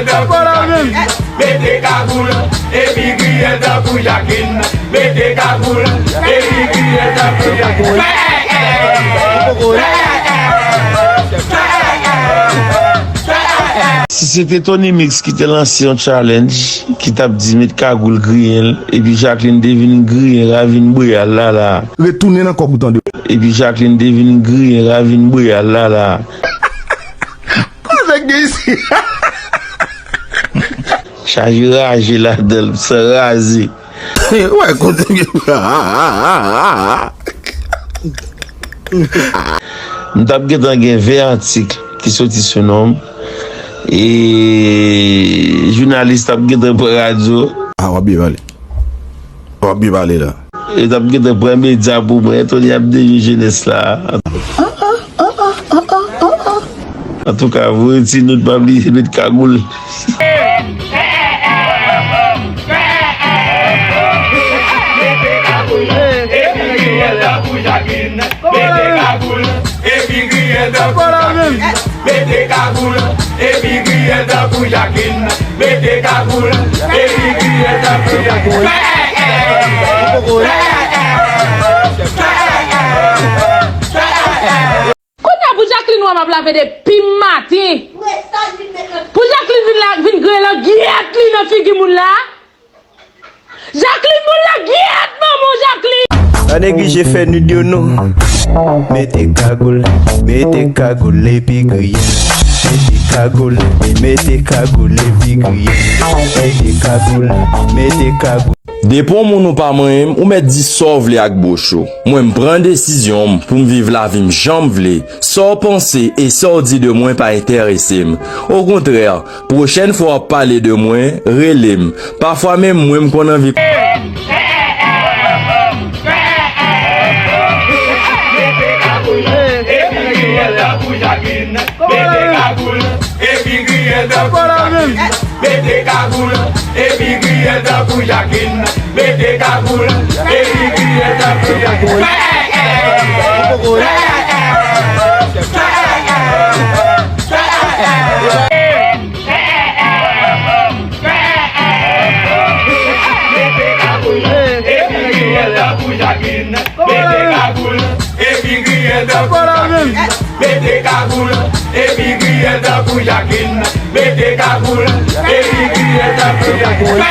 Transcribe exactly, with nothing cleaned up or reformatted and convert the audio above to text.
Tankou Jacqueline, mete kagoul, epi griyen tankou Jacqueline, mete kagoul, epi griyen tankou Jacqueline. Si se te Tony Mix ki te lanse yon challenge, ki t ap di met kagoul griyen l, epi Jacqueline te vin griyen ravin Bweyal la la. Retounen nan kòb ou tande. Epi Jacqueline te vin griyen ravin Bweyal la la. Kòman nèg gen isi? Chaje raje ladan l, san raze. Wè, kote gen. M t ap gentan gen ven atik ki soti sou non m. E jounalis t ap gentan pran radyo. Ah, w ap byen pale. W ap byen pale la. Yo t ap gentan pran medya pou mwen, Tony ap deje jenès la. Antouka, voye ti nout, pa bliye met kagoul. Mete kagoul, epi griyen tankou Jacqueline. Mete kagoul, epi griyen tankou Jacqueline. Mete kagoul, epi griyen tankou Jacqueline. Mete kagoul, epi griyen tankou Jacqueline. Kounye a pou Jacqueline wè m ap lave depi maten. Pou Jacqueline vin la, vin griyen langyèt li nan figi moun la. Jacqueline, moun la gyèt manman Jacqueline! Pa neglije fè nud yo non. Mete kagoul, mete kagoul epi griyen. Mete kagoul, mete kagoul epi griyen. Mete kagoul, mete kagoul. Depi yon moun ou pa manyen m, ou mèt di sa w vle ak bouch ou. Mwen, m pran desizyon m pou m viv lavi m jan m vle. Sa w panse e sa w di de mwen pa enterese m. Okontrè, pwochèn fwa w ap pale de mwen, rele m. Pafwa menm mwen m konn anvi. Mete kagoul, epi griyen tankou Jacqueline. Mete kagoul, epi griyen tankou Jacqueline. Mete kagoul, epi griyen tankou Jacqueline. Mete kagoul, epi griyen tankou Jacqueline. Mete kagoul, epi griyen tankou Jacqueline. Mete kagoul, epi griyen tankou Jacqueline. Mete kagoul, epi griyen tankou Jacqueline. Mete kagoul, epi griyen tankou Jacqueline.